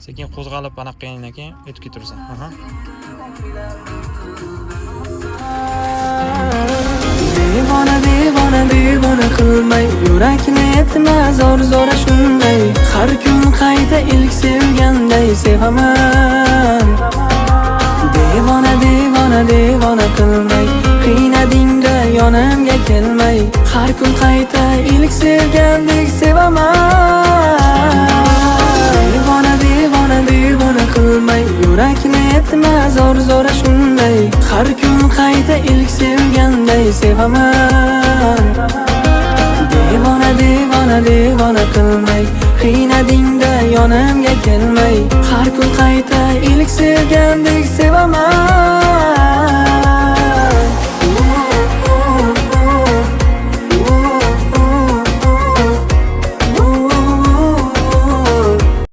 Sekin qo'zg'alib anaqa qilgandan keyin o'tib ketaverasan. Aha. Devona, devona, devona qilmay, yurakni etma zor zora shunday. Har kun qayta ilk sevganday sevaman. Devona, devona, devona qilmay, qiynadingda yonimga kelmay. Har kun qayta ilk sevgandek sevaman. Devona, devona, devona qilmay, yurakni etma zor zora shunday. Har kun qayta ilk sevganday sevaman. Devona, devona, devona qilmay, qiynadingda yonimga kelmay. Har kun qayta ilk sevgandek sevaman.